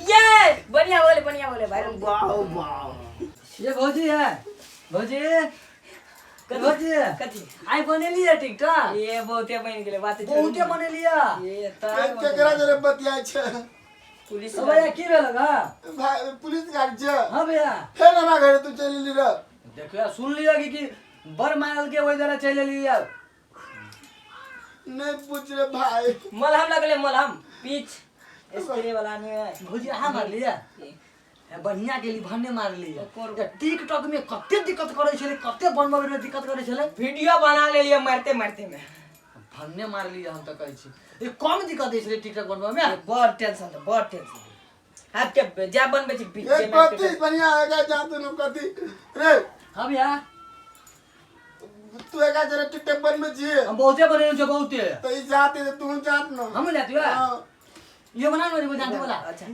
ये बढ़िया बोले, बढ़िया बोले भाई। वाह वाह। ये भौजी है, भौजी, भौजी। कथी? आइ बनेलियै टिकटॉक। ये बहुते बनि गेलै बात। बहुते बनेलियै। ये केकरा जरे बतियाइ छै? पुलिस। ओ भैया, की भेल गा? भाई, पुलिस गाड़ी छै। हाँ भैया। फेर हमरा घरे तू चलि एली रह? देखियो, सुन लिअ कि बड़ मारल के ओहि द्वारा चलि एलियै। नहीं पूछ रे भाई। मलहम लगले, मलहम पीच स्प्रे वाला नहीं है। भौजी, अहाँ मारलियै? बढ़िया गेली, भन्ने मारलियै। टिकटॉक में कते दिक्कत करै छलै, कते बनबै में दिक्कत करै छलै। वीडियो बना लेलिए मारते मारते में। भन्ने मारलियै, हम तऽ कहै छी ई कम दिक्कत दै छलै टिकटॉक बनबै में। बड़ टेंशन था, बड़ टेंशन। आपके जा बनबे छी बीच एक में। कथी बढ़िया है जा तू कथी रे? हाँ भैया। तू एका जरे टिकटॉक बनबै छियै? हम बहुते बनेने छियै, बहुते। तऽ ई जाते तऽ तू जात न। हम जाती है। हाँ। ये बना लो, जानते बोला। अच्छा,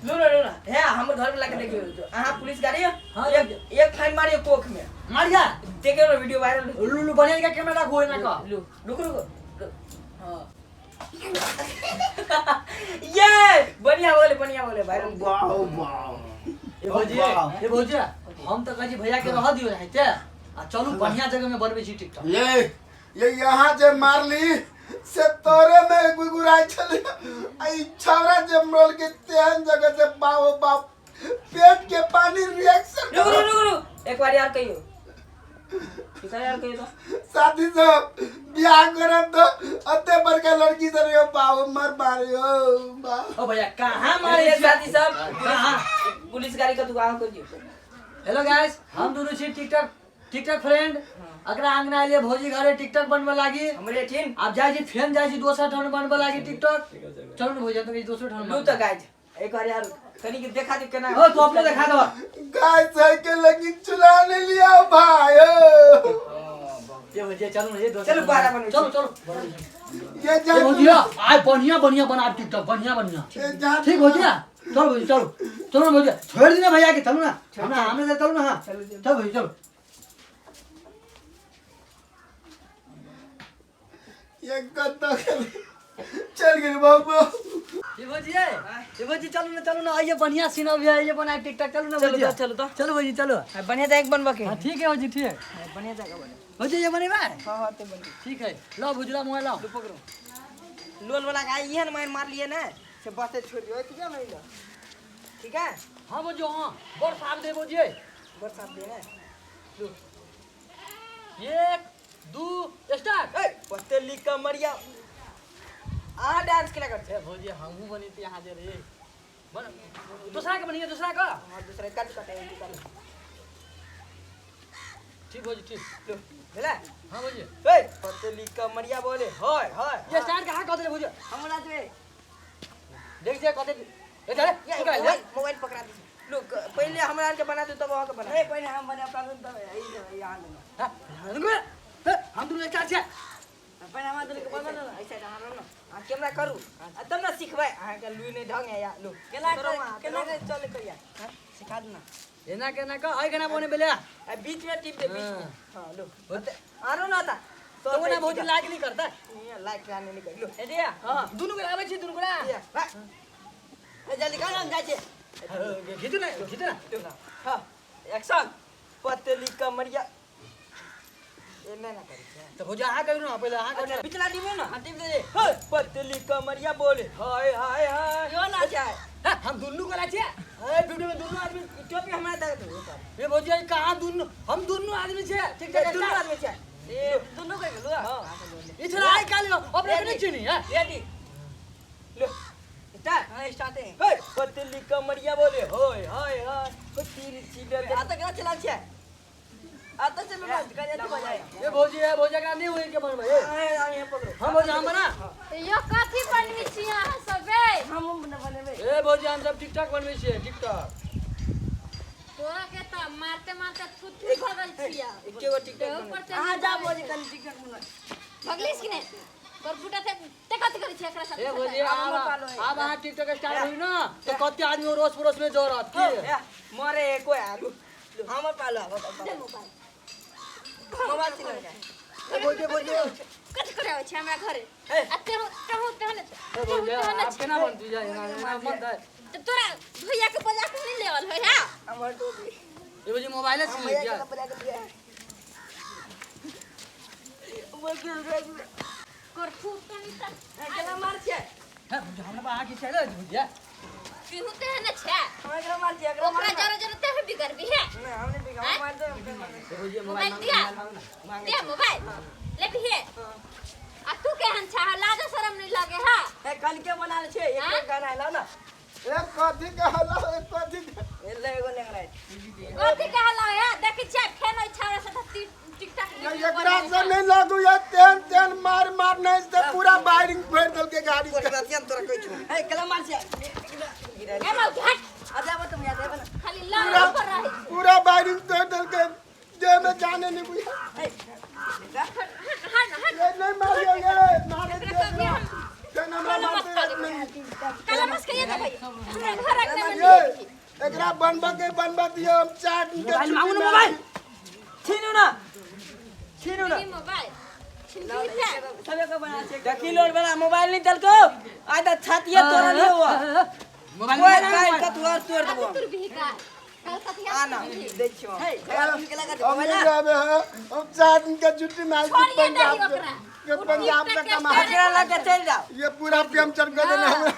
लो लो लो, हे हमर घर वाला के देखियो अहाँ पुलिस गाड़ी है। हाँ। एक एक फाइन मारियो कोख में। मारिया। देखियो ना, वीडियो वायरल। लू लू, बढ़िया का कैमरा रखो ना का। लू, रुको रुको रुको। हाँ, ये बढ़िया बोले, बढ़िया बोले वायरल। वाह वाह। ए भौजी, ए भौजी, हम तऽ कहै छी भैया के रह दियो रहते आ चलू बढ़िया जगह में बनबै छी टिकटॉक। ये यहाँ जे मारली से तोरे में गुगुराई छले, आ ई छौरा जे मरल के तेहन जगह से बाप बाप पेट के पानी रिएक्शन। रुको रुको रुको, एक बार यार कहियो, एक बार यार कहियो तो। साथी सब, बियाह करब तो अते बड़का लड़की से रे बाप मर मारियो बाप। ओ भैया, कहाँ मारे ये छी? साथी सब, कहाँ? पुलिस गाड़ी का तू आहो कहियो। हेलो गाइस, हम दुनू छी टिकटॉक टिकटॉक फ्रेंड। अकरा अंगना एलियै भौजी घरे टिकटॉक बनबऽ लागी। हमरे ठीन। आब जाइ छी, फेन जाइ छी दोसर ठाम बनबऽ लागी टिकटॉक। चलू ने भौजी, हम तऽ कहै छी दोसर ठाम। लू तो गाइस, एक बार यार कनी के देखा दे केना। ओ तू अपने देखा दो। गाय साइकिल लेकिन चुला नहीं लिया भाई ओ। ये भौजी, चलू ने ये दोसर चलू, बारह बनबै छी। चलू चलू। ये जा। ए भौजी, आइ बढ़िया बढ़िया बना टिकटॉक, बढ़िया बढ़िया। ये जा। ठीक भौजी, चल भौजी, चलू चलू ना भौजी, छोड़ दिना भैया के, चलू ना, हमरा हमरे चलू ना। हाँ, चल भौजी, चलू। ये कत्तो चल गेल बाबू। ये भौजी, ये भौजी, चलू ना, चलू ना, आइए बढ़िया सीन अभी है, ये बनाए टिकटॉक, चलू ना। चलू। भौजी। तो चलू तो। चलो भौजी, चलो। हाँ, बढ़िया जाके बनबा के। हाँ, ठीक है भौजी, ठीक है। हाँ, बढ़िया जाके बने। भौजी, ये बनेबा? हाँ हाँ, ते बने। ठीक है, लाओ भौजी, लाओ मोबाइल लाओ। लू पकड़ो। लोन वाला का इहन मार मार लिए ना से बसे छोड़ दियो, ठीक है नहीं लो, ठीक है। हाँ भौजी, हाँ, बड़ साफ दे भौजी। बड़ साफ दे ना, लू। एक दू स्टार्ट। ए पतली कमरिया, आ डांस केना कर छै? ए भौजी, हमहूँ बनेती यहाँ जे रे बन, दूसरा के बनिए, दूसरा का। हां, दूसरा कट कट कर। ठीक भौजी, ठीक। लो, भेला? हाँ भौजी। ए पतली कमरिया बोले हाय हाय। ये स्टार्ट कहाँ कह दे भौजी? हमरा दे। देख जे कते ए चले। ये तू कह ले। मोबाइल मोबाइल पकड़ा दे। लो, पहले हमरा आर के बना दे, तब अहाँ के बना। ए पहले हम बना तब ई यहाँ देना। हाँ, रुक बे। हम दुनू स्टार्ट छै। पहले हमरा दुनू के बना ना, ऐसे अहाँ रहो ना, अहाँ कैमरा करू आ तब ना सिखबै। अहाँके लुइ नहि ढंग है या लू केना केना चले करिया, हाँ, सिखा दू ना। एना केना कह, आई केना बने बेले। आ बीच में टिप दे, बीच में। हाँ, लो, आरो ना था तो ना भौजी लाइक नहीं करता। लाइक आने नहीं कर। लो ए दिया। हां, दुनू के आबै छी, दुनू के। दिया ए जल्दी कर, हम जाइ छी। घिचू ना, घिचू ना। हाँ, एक्शन। पतली कमरिया ए ना ना करी छै। तो भौजी, अहाँ करू ना, पहिले अहाँ करू ना। पिछला टिप ना। हां, टिप दे। हे पतली कमरिया बोले हाय हाय हाय, यो ना चाहे। हाँ, हम दुनू के छियै ए वीडियो में, दुनू आदमी। टोपी हमरा दे दे। ए भौजी, ई कहाँ दुनू, हम दुनू आदमी छियै, ठीक छै? दुनू आदमी छै, ए दुनू के गेलु। हां। ई छोरा आइ काल्हि अपने के नहीं चिन्ही है। रेडी, लो स्टार्ट। हां, स्टार्ट है। हे पतली कमरिया बोले हाय हाय हाय, ओ तीर सीधे आता केना चला छै, आता चलो ना करिया तू बजाय। ए भौजी, ए भौजी, एकरा नहीं होई के बनबै ए। आ यहाँ पकड़ो। हम भौजी, हम बना। यो कथी बनबै छी अहाँ सब बे? हम न बनेबै। ए भौजी, हम सब टिकटॉक बनबै छियै, टिकटॉक। तोरा के तऽ मारते मारते थू थू भगल छिया। एके गो टिकटॉक ऊपर बनेबै। से अहाँ जा भौजी, कनी टिकटॉक बनबै। भगलिस कि नहि? तोर फुटा ते ते कथी करै छी एकरा साथ? ए भौजी, आब आब हमर पालो है। आब अहाँ टिकटॉक स्टार्ट होई ना तो कते आदमी अड़ोस पड़ोस में जोड़त की। ए, मरे एको आलू हमर पालो आब। दे मोबाइल। मोबाइल छिन। ए भौजी, भौजी। कथी करे आबै छै हमरा घरे? ए। आ तेहो तेहो तेहन ए भौजी आब केना बनतै जा एना एना बनतै तो तोरा भैया के बजा के नहीं लेवल होय हां हमर टोपी ए भौजी मोबाइले छीन भैया लिया के बजा के दिया कर फूट तो नहीं त केना मार छै हे भौजी हमरा पर आके चले भौजी पीहू ते है ना छे हमरा केना मार छै एकरा ओकरा जरा जरा ते बिगड़ भी है नहीं हमने बिगड़ मार दे हम मार दे ए भौजी मोबाइल दिया दे मोबाइल ले भी है आ तू केहन छा लाज शरम नहीं लगे हा ए कल के बना ले छै हाँ? एक गाना आइला ना एक कथी के हला एक कथी के ए ले एगो लेंगरा कथी कहला है देखै छियै फेन ओइ छाड़ा से त टिकटॉक नहीं एकरा से नहीं लागू ये तेन तेन मार मार नहीं से पूरा वायरिंग फेर दल के गाड़ी के तोरा कहै छु ए केना मार छै गिरा ए मौ घट आ जाबो तुम याद है ना खाली लड़ पूरा ऊपर रहे पूरा वायरिंग तोड़ दल के जे में जाने नहीं बुझा ए हट हट हट ये नहीं मारियो ये मारे एकरा कभी हम तेन हमरा मारते नहीं काला मस्क ये दे भैया हमरा घर रखने में ये एकरा बनबा के बनबा दियो हम चार दिन के मोबाइल मांगू ना छुट्टी में मोबाइल छीनू ना छीनू ना ये मोबाइल छिनकी है सबे को बना छै देखी लोड वाला मोबाइल नहीं दलको आ त छातिया तोरा लियो हुआ मोबाइल कोई काल का तोर तोड़ देबो कथी तुर भी का कल कथी आ ना देखियो हे लगा दे हम नहीं जावे हैं हम चार दिन के छुट्टी में आए छोड़िए नहीं पंजाब ओकरा। के पंजाब से कमा एकरा लगा चल जाओ ये पूरा पंचर कर देने हमरा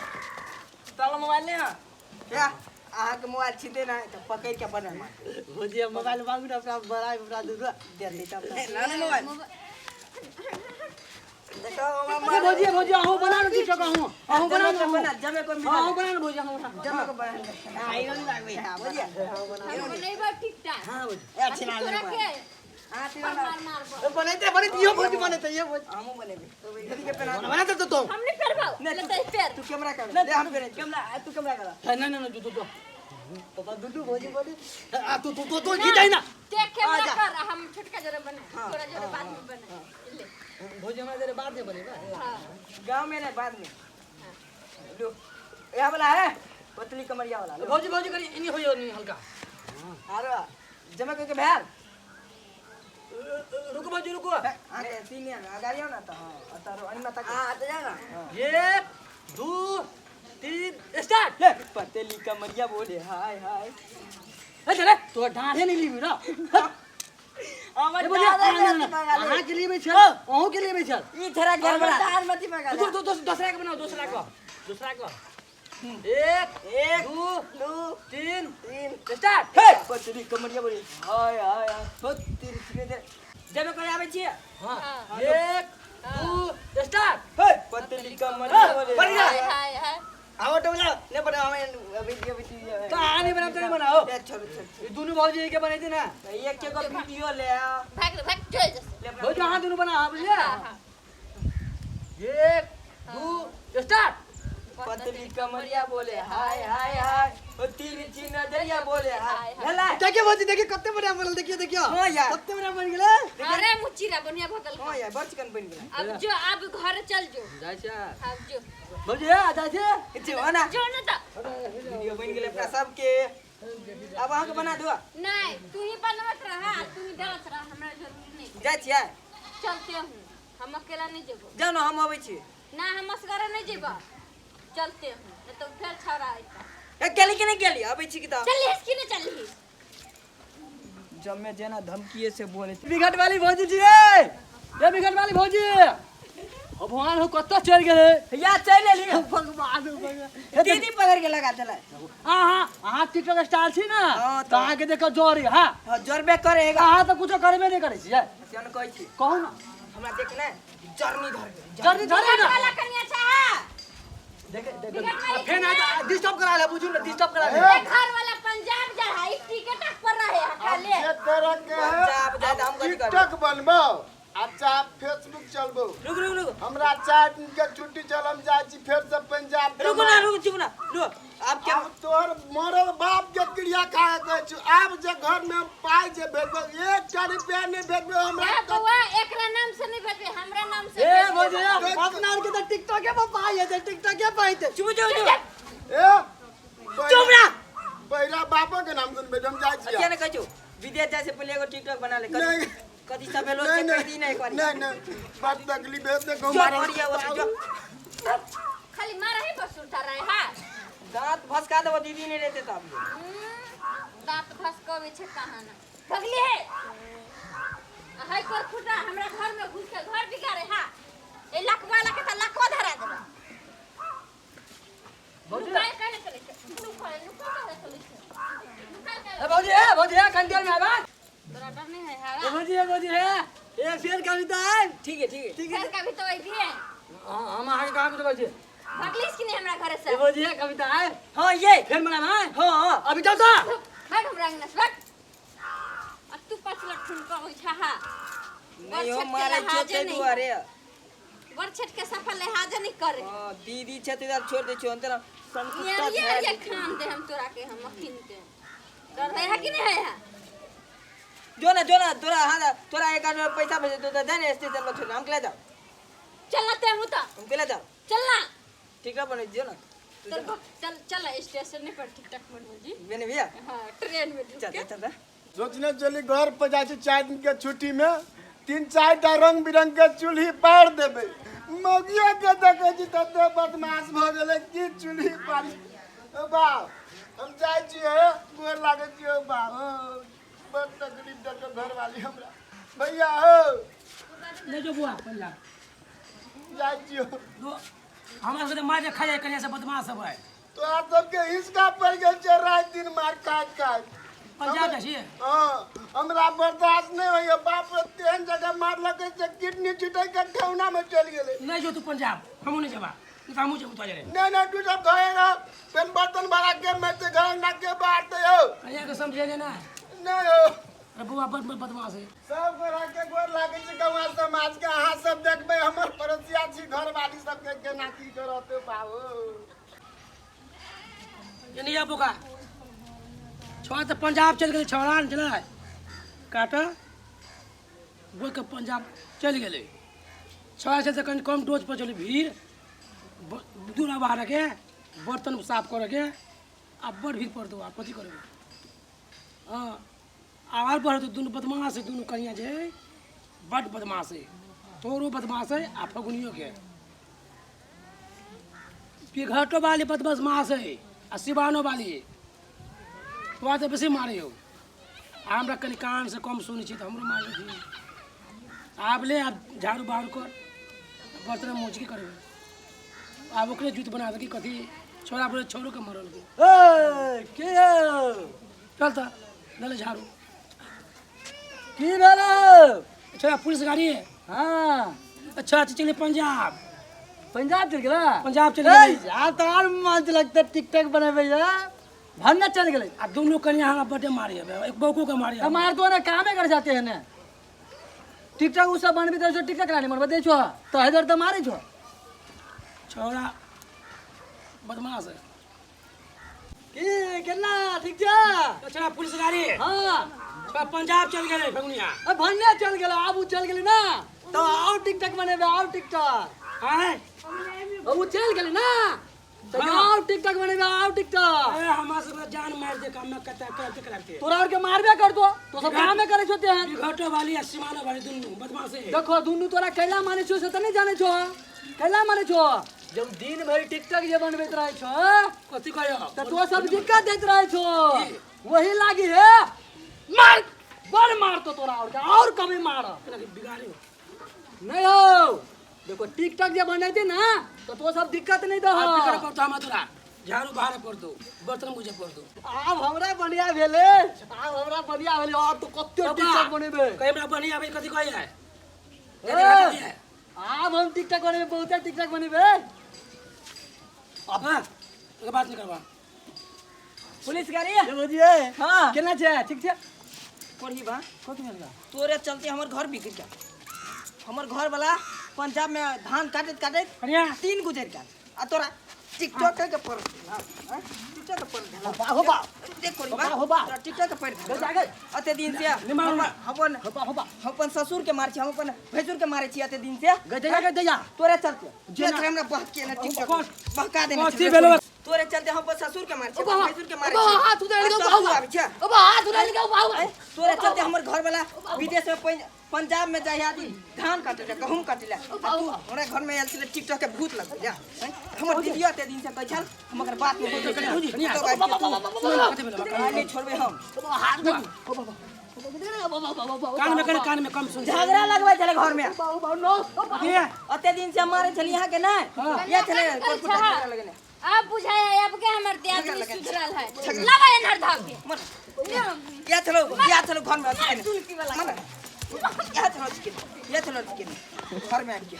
तोला मोबाइल नहीं है क्या अहाँ के मोबाइल छीन ना तो पकड़ के बनल मार भौजी हम मोबाइल मांगू ना अपना बड़ा अपना दूसरा दे दे तब ना ना मोबाइल देखो ए भौजी भौजी अहूँ बना लो टिकटॉक अहूँ अहूँ बना लो बना जमे को मिला अहूँ बना लो भौजी अहूँ बना जमे को बना आयरन लागबे हां बुझिया हम नहीं बा टिकटॉक हां भौजी ए छिना ले तोरा के हां छिना मार मार मार बनैते बनैते इहो भौजी बनैते इहो भौजी हमहु बनेबे दीदी के पहना बना दे तो हम नहीं पेरबाऊ ले तो पेर तू कैमरा कर ले हम पहने कैमरा तू कैमरा कर नहीं नहीं नहीं जो जो पापा दुडू भौजी बोली आ तू तू तू तू घी जाई ना ते कैमरा कर हम छोटका जरा बना तोरा जरा बाद में बना ले भौजी हमरा जरे बाद में बनेबा हां गांव में ना बाद में लो यह वाला है पतली कमरिया वाला लो भौजी भौजी करी इनी होइयो नी हल्का आरो जमा करके भैर रुको भौजी रुको आगे तीन गाड़ी आओ ना तो हां तारो अनिमा तक हां तो जा ना 1 2 3 स्टार्ट ले पतली कमरिया बोले हाय हाय ए चले तो ढाढ़े नहीं लीबी ना हमर ए भौजी दादा ना मत मंगा ले अहाँ के लिए छल अहूँ के लिए छल ई थोड़ा गड़बड़ा दाल मत मंगा ले दो दूसरा के बनाओ दूसरा को दूसरा को 1 एक 2 दो 3 तीन स्टार्ट हे पतली कमरिया बोले हाय हाय हाय हो तीन तीन जमे कोई आवे छी हां 1 2 स्टार्ट हे पतली कमरिया बोले बढ़ गया। हाय हाय हाय आओ टोला ले बना हमें अभी अभी कहानी बनाते नहीं बनाओ ए छोड़ छोड़ ये दोनों भौजी के बनाई थी ना एक के को वीडियो ले आ भाग भाग चल जैसे ले अपना भौजी हाँ दोनों बना हाँ बुझलिए हां हां 1 2 स्टार्ट पतली कमरिया बोले हाय हाय हाय ओ तिरछी नजरिया बोले हाय लला देखिए भौजी देखिए कत्ते बढ़िया बनल देखिए देखिए हाँ यार। कत्ते बढ़िया बन गेलै अरे मुचीरा बढ़िया भगल हां यार बड़ चिकन बन गेला अब जो अब घर चल जो जाइ छै अब जो भौजी आ जाइ छै जे हो ना जो ना तो वीडियो बन गेले अपना सबके अब अहाँ के बना दो नहीं तू ही बनवत रहा तू ही डालत रहा हमरा जरूरी नहीं जाइ छियै चलते हूँ हम अकेला नहीं जेबो जाउ ना हम अबै छी ना हम असगरे नहीं जेबो चलते हूँ नहीं तो फिर छौड़ा आइता ए गेली कि नहीं गेली अबै छी कि तऽ चलिए कि नहीं चलिए जमे जेना धमकीए से बोले बिघट वाली भौजी जी ये बिघट वाली भौजी हो भगवान हो कत्ता चल गेलै या चल एली भगवान हो भगवान दीदी पकड़ के लगा देला अहाँ अहाँ टिकटॉक स्टार छी ना हाँ, तऽ अहाँके देखऽ जोरी हाँ हां जरबे करेगा अहाँ तऽ कुछो करबे नहीं करै छियै से हम कहै छी कहू ना हमरा देख ने जर्नी धर जर्नी धरे ना वाला कन्या चाह देख देख बिगड़ वाली फेन आ डिस्टर्ब करा ले बुझू ना डिस्टर्ब करा ले ए घर वाला पंजाब जा है ई टिकट पर रहे है खाले जे तरह के है पंजाब जाए तऽ हम कथी करबै? टिकटॉक बनबो आ चाहे फेसबुक चलबो रुक रुक रुक हमरा चार दिन के छुट्टी चल हम जाइ छी फेर से पंजाब रुक ना रुक चुप ना रुक अब क्या आब तोहर मरल बाप के क्रिया खाए कहै छु आब जे घर में हम पाइ जे भेजबो एकटा रुपया नहीं भेजबो हमरा ए बउआ एकरा नाम से नहीं भेजबे हमरा नाम से ए भेजबे। भौजी अपना आर के तऽ टिकटॉके पर पाइ है टिकटॉके पर हेतै चुप चुप चुप ए चुप ना पहिला बापो के नाम सुनबे हम जाइ छी क्या ने कहै छु विदेश जाय से पहले एगो टिकटॉक बना ले नहीं। कथी कथी सब लोग नहीं से कह दी ना एक नहीं बारी नहीं नहीं बात तकलीफ है देखो जो मारल मरिया वो जो देबो दीदी नहीं रहते तब। दांत भसकबै छै कहाँ ना भगली है है कर फुटा हमरा घर में घुस के घर बिगाड़े। हा ए लकवा लके त लकवा धरा देबे। भौजी लुकाए काहे चलै छै? लुकाए लुकाए काहे चलै छै? लुकाए काहे? ए भौजी, ए भौजी, ए कंडियल में आबा। तोरा डर नहीं है? ए हारा भौजी, ए भौजी, ए ए फेर कभी तो आए। ठीक है, ठीक है। ठीक है। फिर कभी तो अइबी है। हम अहाँके कहाँ कुछ कहै छी? भगलिस कि नहीं हमरा घर से? ए भौजी, ए कभी तो आए। हाँ ये फेर मनाब आए। हाँ हाँ अभी जाओ तो। भाग हमरा अंगना से भाग। आ तू पछला ठुनका होइ छा। हा नहीं हो मारे छोटे दुआरे बरछट के सफल लिहाजे नहीं करे। हां दीदी छे तो छोड़ दे छो अंतर संकुटा। ये खान दे हम तोरा के, हम अखिन के डर है कि नहीं है? जो ना जो ना तोरा, हां तोरा एक आदमी पैसा भेज दो तो जाने स्टेशन पर छोड़, हम के ले जाओ। चल ना ते हम तो हम के ले जाओ। चल ना ठीक है बने जो ना। चल चल चल स्टेशन पर ठीक ठाक बनबो जी मैंने भैया। हां ट्रेन में ढुक चल के चल। सोचने चली घर पर जाइ छी 4 दिन के छुट्टी में 3-4 टा रंग बिरंग के चूल्ही पार देबै। मौगिया के देखै छी तते बदमाश भऽ गेलै की चूल्ही पारी। ओ बाप हम जाइ छियै, गोर लागै छियै बाप। बड़ तकलीफ देलकै घरवाली हमरा। भैया हो ले जो बुआ पंजाब जाइ छियौ। हमरा सबके मार खा जाए कनिया से बदमाश सब है। तोरा सबके हिसका पड़ि गेल छै राति दिन मार काटि काटि। पंजाब जाइ छियै? हाँ हमरा बर्दाश्त नहीं होइए बाप रे, तेहन जगह मारलकै से किडनी छुटै के ठेहुना में चलि गेलै। नहीं जो तू पंजाब हमहूँ नहीं जेबा, नहीं तो हमहूँ जेबो तोरा जरे। नहीं नहीं तू सब घरे रह, फेन बर्तन भरा के मैं ते घर ना के बाहर ते हो। कनिया के समझे ने ना। नहीं हो। अरे बुआ बड़ बदमाश है। सब गोरा के गोर लागै छै गौआ समाज के, अहाँ सब देखबै हमर पड़ोसिया छी घरवाली सबके केना की करत बाबू। ये नहीं आबो का छोड़ा तो पंजाब चल गेलै छोड़ा ने चलै काटा बोल के पंजाब चल गेलै छोड़ा से कनि कम डोज पर चलै भीड़ दूरा बाहर के बर्तन साफ करे के आ बड़ भीड़ पड़तौ आ कथी करबै। हाँ आवाज बढ़तौ दुनू बदमाश है, दुनू कनिया जे बड बदमाश है, तोरो बदमाश है आ फगुनियो के पिघटो वाली बदमाश है आ सिवानो वाली तोरा तऽ बेसी मारै हौ। आ हमरा कनि कान से कम सुनै छी तऽ हमरो मारै छी। आब ले आब झाड़ू बहारू कर बर्तन मोच के करबै। आब ओकरे जूत बना दे कि कथी छोड़ा बोले छोड़ो के मरल के। ए के हो? चल तऽ ले झाड़ू। की भेलो? छोड़ा पुलिस गाड़ी है। हाँ अच्छा अच्छा चले पंजाब। पंजाब चल गेला? पंजाब चल ए गेलै। यार तो आर मज लगते टिकटॉक बनेबै है भन्ना चल गेलै। आ दुनू कनिया हमरा बड्डे मारी है, एक बौको के मारी है। मार तो ना कामे कर जाते हैं ना टिकटॉक उ सब बनबे दे छो, टिकटॉक रानी मरबे दे छो तो हजर तो मारे छो। छोड़ा बदमाश है। की केना ठीक छ? छोड़ा पुलिस गाड़ी है। हां छोड़ा पंजाब चल गेलै फगुनिया। ए भन्ना चल गेलै, आब उ चल गेलै ना तो आओ टिकटॉक बनेबे, आओ टिकटॉक। आय उ चल गेलै ना तो आओ टिकटॉक बनेबे, आओ टिकटॉक। ए हमरा सब जान मार दे काम में कता करते करते तोरा और के मारबे कर दो तो सब कामे करे छोते हैं। घटो वाली आ सीमानो वाली दुनू बदमाश है। देखो दुनू तोरा कैला माने छो से त नहीं जाने छो, कैला माने छो जब दिन भर टिकटॉक जे बनबैत रहे छो कथी कहियो त तो सब दिक्कत दैत रहे छो, वही लागी है मार बड़ मार तो तोरा और के और कभी मार बिगाड़ी नहीं हो। देखो टिकटॉक जे बनैते ना तो तो सब दिक्कत नहीं दो। आप कर पर तो हमरा तोरा झाड़ू बाहर कर दो, बर्तन मुझे कर दो। आब हमरा बढ़िया भेले, आब हमरा बढ़िया भेले और तो कते टिकटॉक बनेबे। कहे हमरा बढ़िया भेल कथी कहै है? आब हम टिकटॉक बनेबे, बहुते टिकटॉक बनेबे। अब ओकर बात नहीं करबा। पुलिस गाड़ी ए भौजी ए हां केना छै? ठीक छै कोरही बा कथी भेल? तोरे चलते हमर घर बिगड़ गेल। हमर घर वाला पंजाब में धान काटैत काटैत 3 गुजर गेल आ तोरा टिकटॉक के पर टिकटॉक के पर हो बा देख कोरही बा हो बा तोरा टिकटॉक के पर जा गए अते दिन से हम अपन ससुर के मारै छी, हम अपन भैंसुर के मारै छी अते दिन से गए जा गए जा तोरे चलते जे हमरा बहक के ना टिकटॉक बहका देने। कथी भेलो? तोरे चलते हम अपन ससुर के मारै ओ छियै, बाबा, अपन भैंसुर के मारै ओ बाबा, छियै। हाथ उधारि आ गो, सब बाबा। तू आबै छै। ओ बा हाथ उधारि गो बाबा। ऐं, तोरे चलते हमर घर वाला विदेश में पंजाब में जाइ आदमी धान काटे ला, गहूम काटे ला। आ तू हमरा घर में आयल छलै टिकटॉक के भूत लगल जा। ऐं, हमर दीदिया ते दिन से कहै छल हम ओकर बात नहि बुझै छलियै। कनिया, तो आबि के तू सुन कथी भेल बा? आइ नहि छोड़बै हम। हाथ कान में कने, कान में कम सुन। झगड़ा लगबै छलै घर में। के अते दिन से हम मारै छलियै यहाँ के नहि। हाँ। ये छलै कोरकुटा झगड़ा लगेने। अब बुझाया अब के हमर दियादनी झगड़ा लगे। सुधरल है। लगा एनहर धके। मर। या चलो, या चलो घर में आबि के। मर। या चलो के, या चलो के घर में आबि के।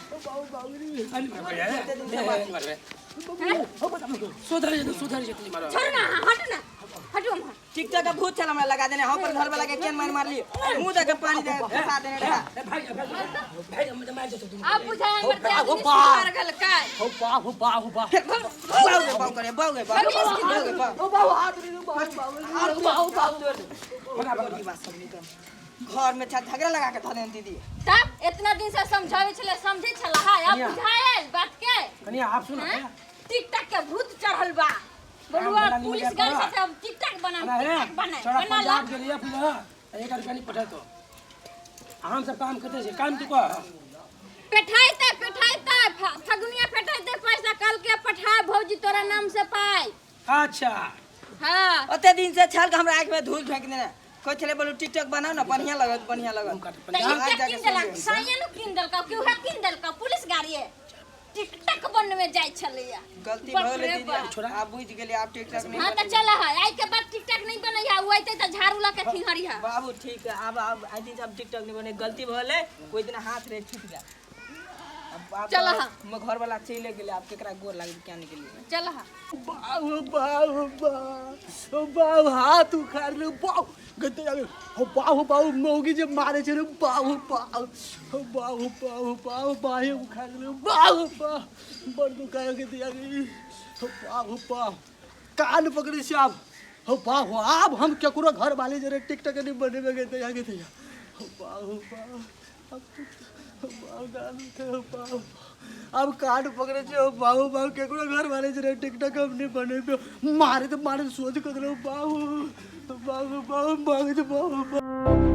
सुधर जेतै, सुधर जेतै मारो। छोड़ ना, हट ना, हटू हम। टिकटॉक के भूत छल हमरा लगा देने। हम पर घर वाला के केन मार मारली, मुंह दे के पानी दे फंसा देने रहा। ए भाई, भाई भाई, मार जेतौ तू। अब बुझाया हमर दियादनी सुधर गेल काय। हो बा हो बा हो बा। बाऊ गे बाऊ करे, बाऊ गे बाऊ, बाऊ गे बाऊ। ओ बाबा हाथ रे बाबा बाबा बाबा। ई बात सब निकल घर में छा झगड़ा लगा के धऽ देने दीदी। तब इतना दिन से समझावे छले, समझे छला है, अब कनिया। बुझायल बात के। कनिया आप सुन। हैं? टिकटॉक के भूत चढ़ल बा बोलुआ। बना ली पुलिस मजाक गाड़ी करा। से अब टिकटॉक बना, अरे टिकटॉक बना छोड़ा बना ला। पंजाब गेलियै बुझल, एक रुपया नहीं पठा तो हम सब काम करते छी, काम तू कह। पेठाइते पेठाइते फगुनिया पेठाइते पैसा कल के पठा भौजी तोरा नाम से पाई। अच्छा। हाँ। ओते दिन से छाल के हमरा आँख में धूल झोंक देने कहै छलै, बोलू टिकटॉक बनाउ ने, बढ़िया लगत, बढ़िया लगत। त पंजाब ई के जाके किन देलक? सुन लियौ। साइए नु किन देलक, केहू किन देलक? पुलिस गाड़ी टिकटॉक बनवे जाइ छलैया। गलती बाप भऽ गेलै रे दीदी। बाप। आब बुझि गेलियै, आब टिकटॉक नहि हाँ त बनेबै। चल है, आई के बाद टिकटॉक नहीं बनैया, उ अइते त झाड़ू लके खिंघरिया। बाबू ठीक है, आब आब आई दिन से आब टिकटॉक नहीं बने, गलती भऽ गेलै, ओहि दिन हाथ रे छूट गेल। अब आब चल तऽ हाँ। हमर घर वाला चलि गेलै, आब केकरा गोर लागै क्या नहि गेलियै। चल है। बाबू बाबू बाबू बाबू हाथ उखाड़ ले बाबू गते जाबे हो बाबू बाबू मौगी जे मारे छै रे बाबू बाबू हो बाबू बाबू बाबू बाहे उखाड़ ले बाबू बाबू बड़ दुखाय के दिया गई हो बाबू बाबू कान पकड़े से आब हो बाबू आब हम केकरो घर वाले जरे टिकटॉक नहीं बनेबे के दिया के दिया हो बाबू बाबू अब हो बाबू गाल उठे हो बाबू अब कान पकड़े छे हो बाबू बाबू केकरो घर वाले जरे टिकटॉक हम नहीं बनेबे मारे तो मारे सोच कर बाबू बाबू बाबू बाबू बाबू बाबू।